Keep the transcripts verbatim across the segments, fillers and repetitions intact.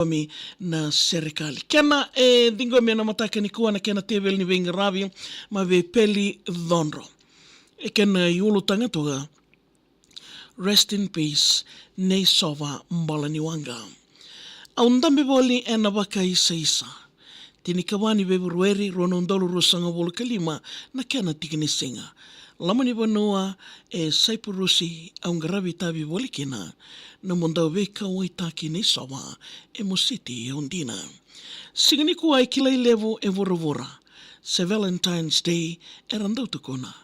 ciqomi na serekali. Kena e ciqomi ena mataka nikua na kena teveli ni veiqaravi mai vei Peli Codro. E kena iulutaga toka, Rest in peace, Nei Sova Balaniwaqa. Au dabe voli ena vakaisaisa. Tinikava ni Feperueri, rua na udolu ruasagavulu ka lima, na kena tiki ni siga. Loma ni vanua e Saipurusi, au qaravi itavi voli kina. Na nomudou veikauwaitaki Nei Sova, e Mositi au dina. Siga nikua e kilai levu e vuravura se Valentine's Day era dau tukuna.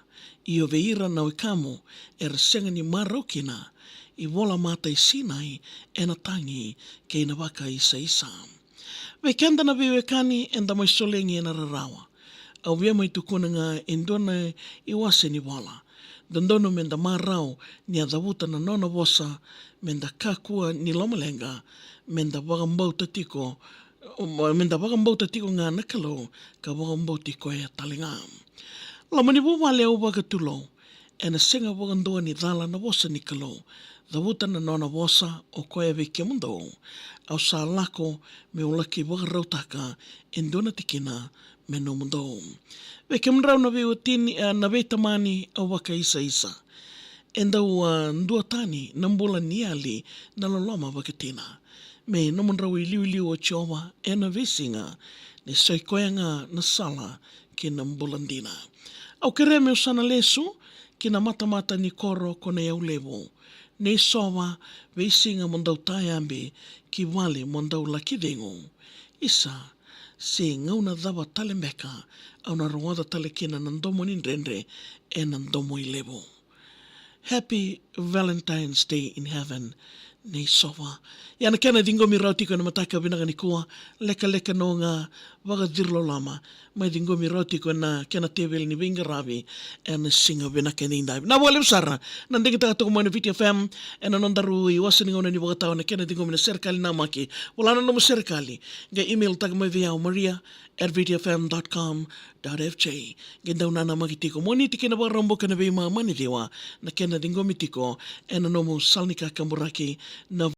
Io vei ira na wekamu era sega ni marau kina, ivola mata i Sinai ena tagi kei na vakaisaisa. Vei keda na veiwekani eda mai solegi ena rarawa. Au via mai tukuna ga e dua na iwase ni vola. Dodonu meda marau ni a cavuta na nona vosa, meda kakua ni lomaleqa, meda vakabauta tiko, meda vakabauta tiko ga na Kalou, ka vakabauti koya tale ga. Loma ni vuvale au vakatulou, ena sega vakadua ni cala na vosa ni Kalou. Cavuta na nona vosa o koya vei kemudou. Au sa lako meu laki vakarautaka e dua na tikina me nomudou. Vei kemudrau na veiwatini, e, na veitamani au vakaisaisa. E dau, a, duatani na bula ni yali na loloma vakatina. Me nomudrau iliuliu o Jiova ena veisiga, ni sa i koya ga na sala ki na bula dina. Au kerea meu sa na lesu ki na matamata ni koro ko Nayaulevu. Nei Sova, veisiga mo dau tayabe ki vale mo dau laki cegu. Isa, se gauna cava tale beka au na rogoca tale kina na domo ni dredre ena domo i levu. Happy Valentine's Day in heaven, Nei Sova. Ia na kena ciqomi rawa tiko ena mataka vinaka nikua, lekaleka noa ga vakacirololoma, mai ciqomi rawa tiko ena kena teveli ni veiqaravi ena siga vinaka edaidai. Vinaka vakalevu sara na digitaka toka mai na Viti F M ena nodaru iwase ni gauna ni vakatawa na kena ciqomi na serekali namaki. Vola na nomu serekali, qai email taka mai vei au, maria at viti f m dot com dot f j. Qai dau nanamaki tiko. Moniti kei na Vakaraubuka ena veimama ni ciwa na kena ciqomi tiko ena nomu sala ni kakaburaki na